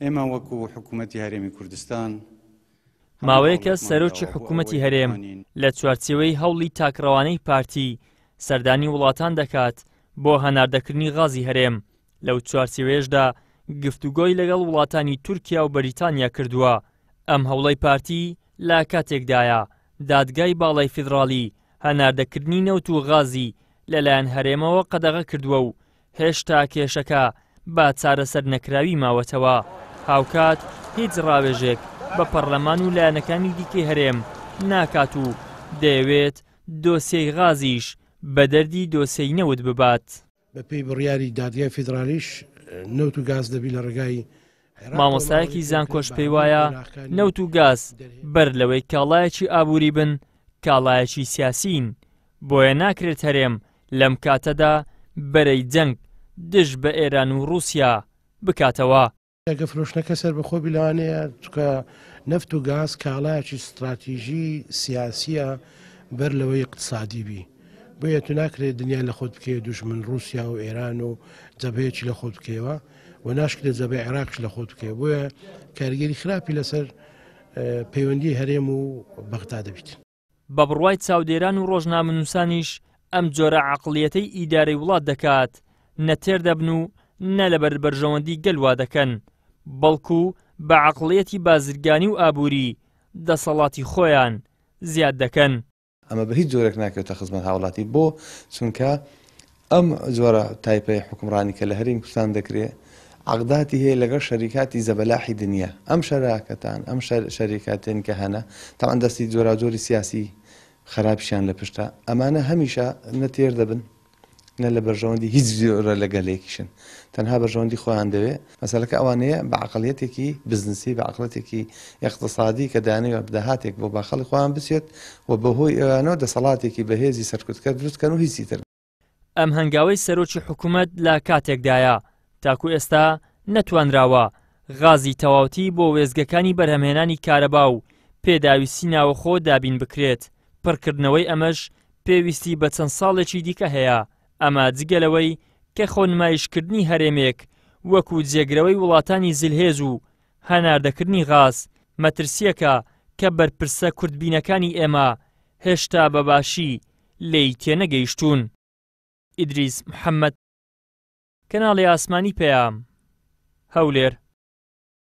ئێمە وەکو حکوومەتی هەرێمی کوردستان ماوەیەکە سەرۆکی حکوومەتی هەرێم لە چوارچێوەی هەوڵی تاکڕەوانەی پارتی سەردانی وڵاتان دەکات بۆ هەناردەکردنی غازی هەرێم، لەو چوارچێوەیەشدا گفتوگۆی لەگەڵ وڵاتانی تورکیا و بەریتانیا کردووە. ئەم هەوڵەی پارتی لە کاتێکدایە دادگای باڵای فیدڕاڵی هەناردەکردنی نەوت و غازی لەلایەن هەرێمەوە قەدەغە کردووە و هێشتا کێشەکە بە چارەسەر نەکراوی ماوەتەوە، هاوکات هیچ ڕاوێژێک بە پەڕلەمان و لایەنەکانی دیکەی هەرێم ناکات و دەیەوێت دۆسیەی غازیش بە دەردی دۆسیەی نەوت ببات. بەپێی بڕیاری دادگای فیدرالیش نەوت و گاز دەبی لە ڕێگای مامۆستایەکی زانکۆش پێیوایە نەوت و گاز بەر لەوەی کاڵایەکی ئابووری بن کاڵایەکی سیاسین، بۆیە ناکرێت هەرێم لەم کاتەدا بەرەی جەنگ دژ بە ئێران و ڕووسیا بکاتەوە. ئەگە فرۆشتنەکە سەربەخۆ بی لەوانەیە چونکە نەفت و گاز کاڵایەکی ستراتیژی سیاسیە بەر لەوەی اقتصادی بی بۆیە تو ناکرێت دنیا لە خۆت بکەیە دوژمن رووسیا و ئێران و جەبهەیەکی لە خۆت بکەیەوە و ناشکرێت جەبهەی عێراقش لە خۆت بکەیە بۆیە کاریگەری خراپی لەسەر پەیوەندی هەرێم و بەغدا دەبیت. بە بڕوای چاودێران و ڕۆژنامەنووسانیش ئەم جۆرە عەقڵیەتەی ئیدارەی وڵات دەکات نە تێر دەبن و نە لەبەر بەرژەوەندی گەل وا دەکەن، بەڵکو بە عەقڵیەتی بازرگانی و ئابووری دەسەڵاتی خۆیان زیاد دەکەن. ئەمە بە هیچ جۆرێک ناکەوێتە خزمەت هاوڵاتی بۆ؟ چونکە ئەم جۆرە تایپەی حوکمڕانی کە لە هەرێمی کوردستان دەکرێ عەقداتی هەیە لەگەڵ شەریکاتی زەبەلاحی دنیا ئەم شەراکەتان ئەم شەریکاتێن کە هەنە تەبعەن دەستی جۆراوجۆری سیاسی خەراپیشیان لە پشتە ئەمانە هەمیشە نە تێر دەبن نە لە بەرژەوەندی هیچ جۆرە لە گەلێکیشن تەنها بەرژەوەندی خۆیان دەوێ مەسەلەکە ئەوانەیە بە عەقڵیەتێکی بزنسی بە عەقڵەتێکی ئیقتسادی کە دەیانەوێت داهاتێک بۆ باخەڵی خۆیان بچێت و بەهۆی ئەوانەوە دەسەڵاتێکی بەهێزی سەرکوتکەر دروست کەن و هیچی تر. ئەم هەنگاوەی سەرۆکی حکومەت لە کاتێکدایە تاکو ئێستا نەتوانراوە غازی تەواوتی بۆ وێستگەکانی بەرهەمهێنانی کارەبا و پێداویستی ناوەخۆ دابین بکرێت، پڕکردنەوەی ئەمەش پێویستی بە چەند ساڵێکی دیکە هەیە، ئەمە جگە لەوەی کە خۆنمایشکردنی هەرێمێک وەکو جێگرەوەی وڵاتانی زلهێز و هەناردەکردنی غاز مەترسییەکە کە بەرپرسە کورتبینەکانی ئێمە هێشتا بە باشی لێی تێنەگەیشتوون. ئیدریس محەمەد، کەناڵی ئاسمانی پەیام، هەولێر.